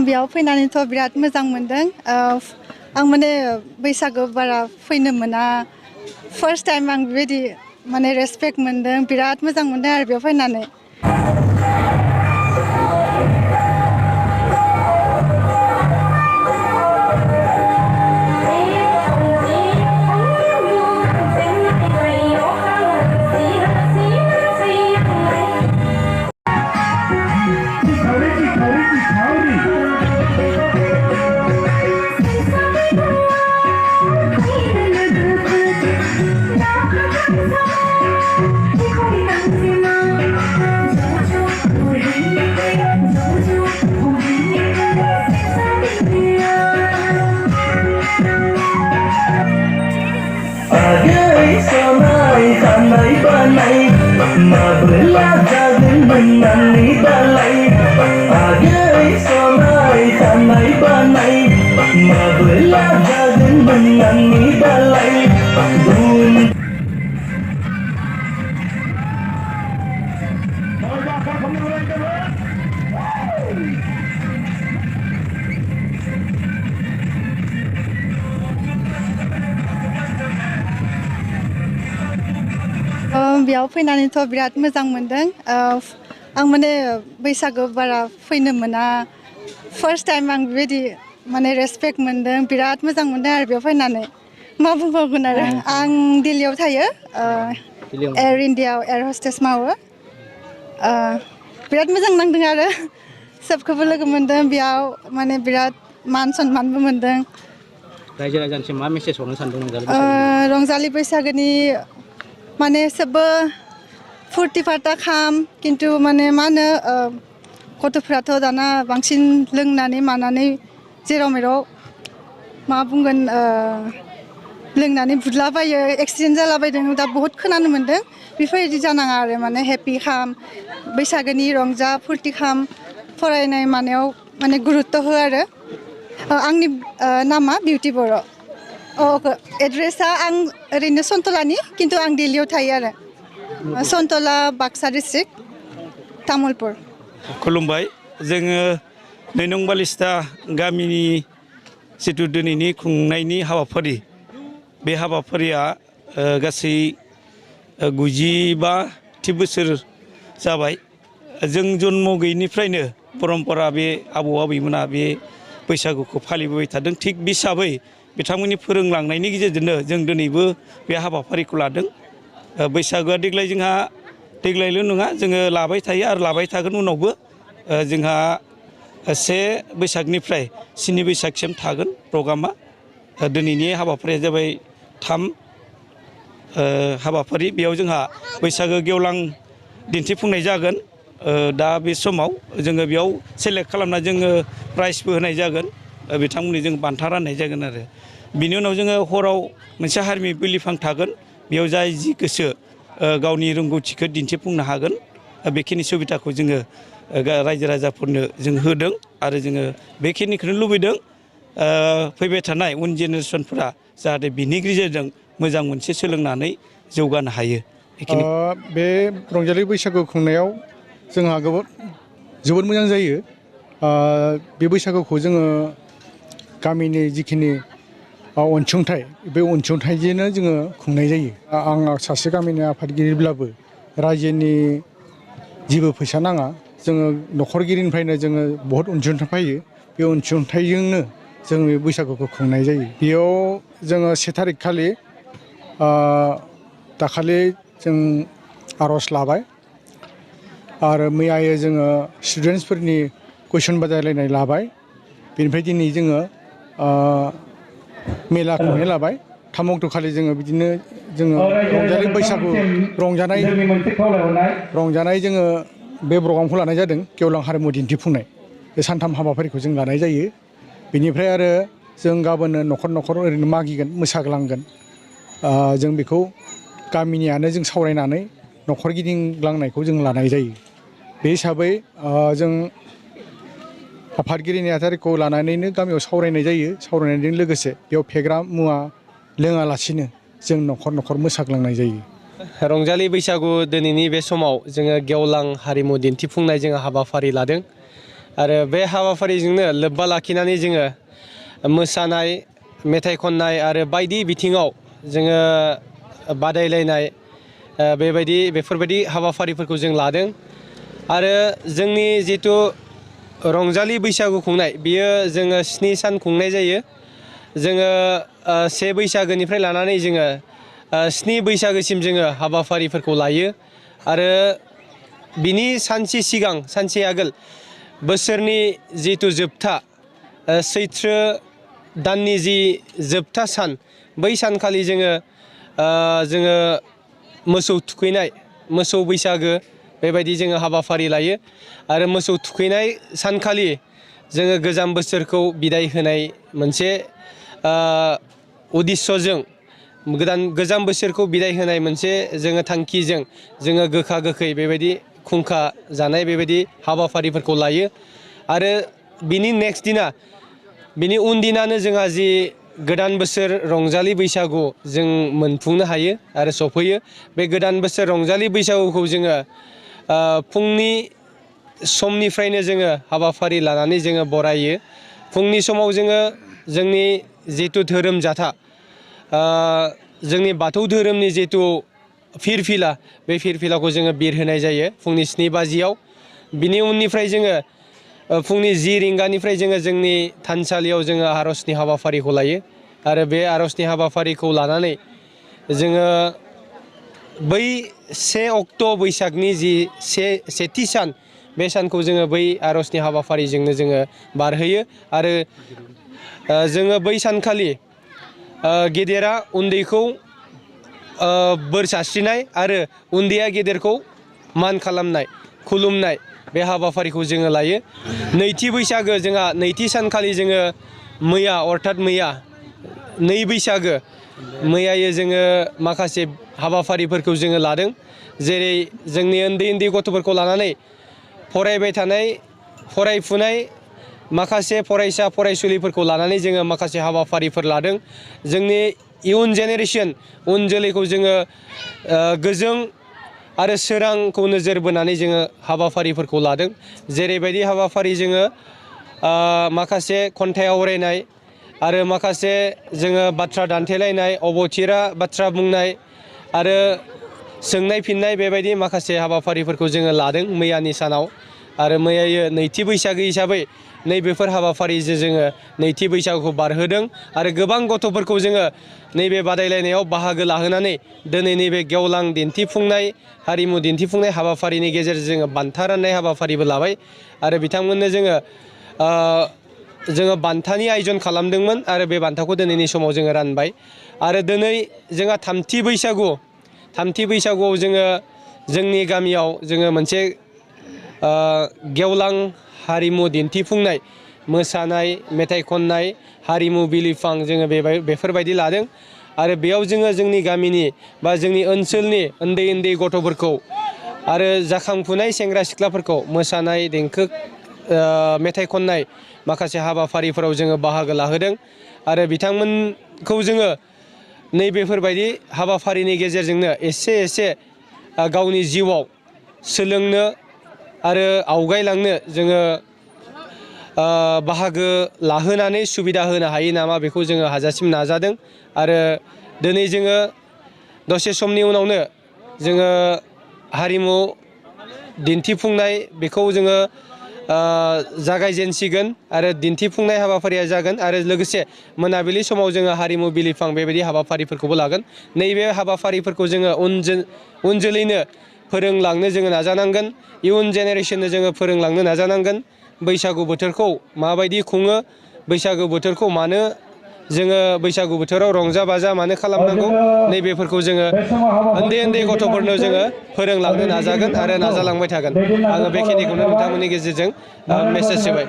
बेयाव फैनानैथ' बिराद मोजां मोनदों आं माने बैसागु बारा फैनो मोना फार्स्ट टाइम आं बेबायदि माने रेसपेक्ट मोनदों बिराद मोजां मोनदों आरो बेयाव फैनानै बेयाव फैनानैथ' बिराद मोजां मोनदों आं माने बैसागु बारा फैनो मोना फार्स्ट टाइम आं बेबायदि माने रेसपेक्ट मोनदों बिराद मोजां मोनदों आरो बेयाव फैनानै मा बुंबावगोन आरो आं दिल्लीयाव थायो एयार इन्डियायाव एयार हस्टेस मावो बिराद मोजां नांदों आरो सबखौबो लोगो मोनदों बेयाव माने बिराद मान सनमानबो मोनदों रायजो राजानिसिम मा मेसेज हरनो सानदों रंजालि बैसागोनि माने सबबो फुर्ति फार्ता खाम किन्तु माने मा होनो गथ'फ्राथ' दाना बांसिन लोंनानै मानानै जेराव मेराव मा बुंगोन लोंनानै बुदलाबायो एक्सिडेन्ट जालाबायदों दा बहुत खोनानो मोनदों बेफोरबायदि जानाङा आरो माने हेपि खाम बैसागोनि रंजा फुर्ति खाम फरायनाय मानायाव माने गुरुत्त' हो आरो आंनि नामा बिउटि बर' एड्रेसा आं ओरैनो सन्तलानि किन्तु आं दिल्लीयाव थायो आरो सन्तला बाक्सा डिस्ट्रिक्ट तामुलपुर खुलुमबाय जोङो 2 नं बालिस्ता गामिनि जिथु दिनैनि खुंनायनि हाबाफारि बे हाबाफारिया गासै 95 बोसोर जाबाय जों जन्म गैयिनिफ्रायनो परम्परा बे आबौ आबैमोना बे बैसागुखौ फालिबोबाय थादों थिग बे हिसाबै बिथांमोननि फोरोंलांनायनि गेजेरजोंनो जों दिनैबो बे हाबाफारिखौ लादों बैसागुआ देग्लाय जोंहा देग्लायल' नङा जोङो लाबाय थायो आरो लाबाय थागोन उनावबो जोंहा 1 बैसागनिफ्राय 7 बैसागसिम थागोन प्रग्रामा दिनैनि हाबाफारिया जाबाय 3 हाबाफारि बेयाव जोंहा बैसागो गेवलां दिन्थिफुंनाय जागोन दा बे समाव जोङो बेयाव सेलेक्ट खालामना जोङो प्राइजबो होनाय जागोन बिथांमोननि जों बान्था राननाय जागोन आरो बिनि उनाव जोङो हराव मोनसे हारिमु बिलिफां थागोन बेयाव जाय जि गोसो गावनि रोंगौथिखौ दिन्थिफुंनो हागोन बेखिनि सुबिदाखौ जोङो रायजो राजाफोरनो जों होदों आरो जोङो बेखिनिखौनो लुबैदों फैबाय थानाय उन जेनेरेसनफोरा जाहाथे बिनि गेजेरजों मोजां मोनसे सोलोंनानै जौगानो हायो बे रंजालि बैसागु खुंनायाव जोंहा जोबोद मोजां जायो बे बैसागुखौ जोङो गामिनि जिखिनि अनसुंथाइ बे अनसुंथाइजोंनो जोङो खुंनाय जायो आं सासे गामिनि आफादगिरिब्लाबो रायजोनि जेबो फैसा नाङा जोङो न'खरगिरिनिफ्रायनो जोङो बहुत अनसुंथाइ फैयो बे अनसुंथाइजोंनो जों बे बैसागुखौ खुंनाय जायो बेयाव जोङो 1 थारिख खालि दाखालि जों आर'ज लाबाय आरो मैयायो जोङो स्टुडेन्टसफोरनि कुइसन बादायलायनाय लाबाय बेनिफ्राय दिनै जोङो मेला खुंनाय लाबाय 3 अक्ट'खालि जोङो बिदिनो जोङो रंजालि बैसागु रंजानाय जोङो बे प्रग्रामखौ लानाय जादों गेवलां हारिमु दिन्थिफुंनाय बे 3 हाबाफारिखौ जों लानाय जायो बेनिफ्राय आरो जों गाबोननो न'खर न'खर ओरैनो मागिगोन मोसाग्लांगोन जों बेखौ गामिनियानो जों सावरायनानै न'खर गिदिंग्लांनायखौ जों लानाय जायो बे हिसाबै जों आफादगिरि नेहाथारिखौ लानानैनो गामियाव सावरायनाय जायो सावरायनायजों लोगोसे बेयाव फेग्रा मुवा लोङालासिनो जों न'खर न'खर मोसाग्लांनाय जायो रंजालि बैसागु दिनैनि बे समाव जोङो गेवलां हारिमु दिन्थिफुंनाय जोङो हाबाफारि लादों आरो बे हाबाफारिजोंनो लोब्बा लाखिनानै जोङो मोसानाय मेथाइ खननाय आरो बायदि बिथिङाव जोङो बादायलायनाय बेफोरबायदि हाबाफारिफोरखौ जों लादों आरो जोंनि जिथु रंजालि बैसागु खुंनाय बियो जोङो 7 सान खुंनाय जायो जोङो 1 बैसागोनिफ्राय लानानै जोङो 7 बैसागोसिम जोङो हाबाफारिफोरखौ लायो आरो बिनि सानसे आगोल बोसोरनि जिथु जोबथा सैथ्र दाननि जि जोबथा सान बै सानखालि जोङो मोसौ थुखैनाय मोसौ बैसागो बेबायदि जोङो हाबाफारि लायो आरो मोसौ थुखैनाय सानखालि जोङो गोजाम बोसोरखौ बिदाय होनाय मोनसे उद्देश्यजों गोजाम बोसोरखौ बिदाय होनाय मोनसे जोङो थांखिजों जोङो गोखा गोखै बेबायदि खुंखा जानाय बेबायदि हाबाफारिफोरखौ लायो आरो बिनि उन दिनानो जोंहा जि गोदान बोसोर रंजालि बैसागु जों मोनफुंनो हायो आरो सफैयो बे गोदान बोसोर रंजालि बैसागुखौ जोङो फुंनि समनिफ्रायनो जोङो हाबाफारि लानानै जोङो बरायो फुंनि समाव जोङो जोंनि जिथु धोरोम जाथा जोंनि बाथौ धोरोमनि जिथु फिरफिला बे फिरफिलाखौ जोङो बिरहोनाय जायो फुंनि 7 बाजियाव बिनि उननिफ्राय जोङो फुंनि 10 रिंगानिफ्राय जोङो जोंनि थानसालियाव जोङो आर'जनि हाबाफारिखौ लायो आरो बे आर'जनि हाबाफारिखौ लानानै जोङो बै 1 अक्ट' बैसागनि जि सेथि सान बे सानखौ जोङो बै आर'जनि हाबाफारिजोंनो जोङो बारहोयो आरो जोङो बै सानखालि गेदेरा उन्दैखौ बोर सारस्रिनाय आरो उन्दैया गेदेरखौ मान खालामनाय खुलुमनाय बे हाबाफारिखौ जोङो लायो नैथि बैसागो जोंहा नैथि सानखालि जोङो मैया 2 बैसागो मैयायै जोङो माखासे हाबाफारिफोरखौ जोङो लादों जेरै जोंनि उन्दै गथ'फोरखौ लानानै फरायबाय थानाय फरायफुनाय माखासे फरायसा फरायसुलिफोरखौ लानानै जोङो माखासे हाबाफारिफोर लादों जोंनि इयुन जेनेरेसन उन जोलैखौ जोङो गोजों आरो सोरांखौ नोजोर बोनानै जोङो हाबाफारिफोरखौ लादों जेरैबायदि हाबाफारि जोङो माखासे खन्थाइ आवरायनाय आरो माखासे जोङो बाथ्रा दान्थेलायनाय अबथिरा बाथ्रा बुंनाय आरो सोंनाय फिननाय बेबायदि माखासे हाबाफारिफोरखौ जोङो लादों मैयानि सानाव आरो मैयायो नैथि बैसागो हिसाबै नैबेफोर हाबाफारिजों जोङो नैथि बैसागुखौ बारहोदों आरो गोबां गथ'फोरखौ जोङो नैबे बादायलायनायाव बाहागो लाहोनानै दिनै नैबे गेवलां दिन्थिफुंनाय हारिमु दिन्थिफुंनाय हाबाफारिनि गेजेरजों जोङो बान्था राननाय हाबाफारिबो लाबाय आरो बिथांमोननो जोङो बान्थानि आयोजन खालामदोंमोन आरो बे बान्थाखौ दिनैनि समाव जोङो रानबाय आरो दिनै जोंहा थामथि बैसागुआव जोङो जोंनि गामियाव जोङो मोनसे गेवलां हारिमु दिन्थिफुंनाय मोसानाय मेथाइ खननाय हारिमु बिलिफां जोङो बेफोरबायदि लादों आरो बेयाव जोङो जोंनि गामिनि बा जोंनि ओनसोलनि उन्दै गथ'फोरखौ आरो जाखांफुनाय सेंग्रा सिख्लाफोरखौ मोसानाय देंखो मेथाइ खननाय माखासे हाबाफारिफोराव जोङो बाहागो लाहोदों आरो बिथांमोनखौ जोङो नैबेफोरबायदि हाबाफारिनि गेजेरजोंनो एसे गावनि जिउआव सोलोंनो आरो आवगायलांनो जोङो बाहागो लाहोनानै सुबिदा होनो हायो नामा बेखौ जोङो हाजासिम नाजादों आरो दिनै जोङो दसे समनि उनावनो जोङो हारिमु दिन्थिफुंनाय बेखौ जोङो जागायजेनसिगोन आरो दिन्थिफुंनाय हाबाफारिया जागोन आरो लोगोसे मोनाबिलि समाव जोङो हारिमु बिलिफां बेबायदि हाबाफारिफोरखौबो लागोन नैबे हाबाफारिफोरखौ जोङो उन जोलैनो फोरोंलांनो जोङो नाजानांगोन इयुन जेनेरेसननो जोङो फोरोंलांनो नाजानांगोन बैसागु बोथोरखौ माबायदि खुङो बैसागु बोथोरखौ मानो जोङो बैसागु बोथोराव रंजा बाजा मानो खालामनांगौ नैबेफोरखौ जोङो उन्दै गथ'फोरनो जोङो फोरोंलांनो नाजागोन आरो नाजालांबाय थागोन आङो बेखिनिखौनो नोंथांमोननि गेजेरजों मेसेज होबाय।